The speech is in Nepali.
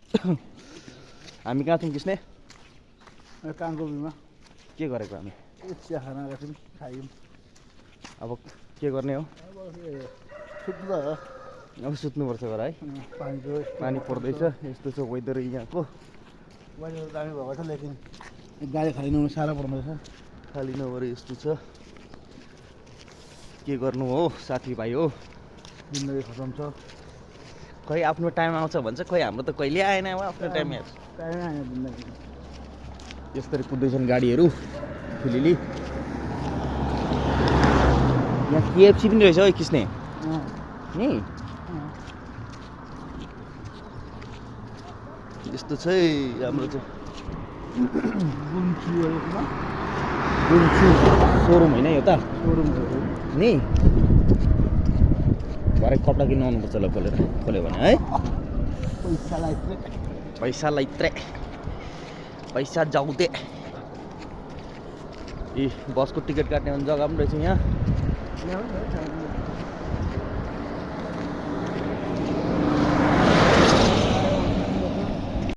हामी कहाँ छौँ किस्ने? काङ्गोबीमा के गरेको हामी? चिया खाना आएको थियौँ, खायौँ। अब के गर्ने हो? सुत्नु त हो। अब सुत्नुपर्छ घर है। पानी पर्दैछ, यस्तो छ वेदर यहाँको। वेदर दामी भएको छ, लेकिन गाडी खाली नहुनु साह्रो पर्दैछ। खाली नभएर यस्तो छ। के गर्नु हो साथीभाइ हो? जिन्दगी खतम छ। खै आफ्नो टाइम आउँछ भन्छ, खै हाम्रो त कहिले आएन अब आफ्नो टाइम। टाइमै आएन जिन्दगी। यस्तरी कुद्दैछन् गाडीहरू फुलिली। यहाँ केएफसी पनि रहेछ है किस्ने नि। यस्तो छ है हाम्रो चाहिँ गुन्चु सोरुम होइन यो त? सोरुम नि भरे कपडा किन्नु आउनुपर्छ ल खोल्यो भने है। पैसा लैत्रे पैसा जाउँदै। ए बसको टिकट काट्ने जग्गा पनि रहेछ यहाँ।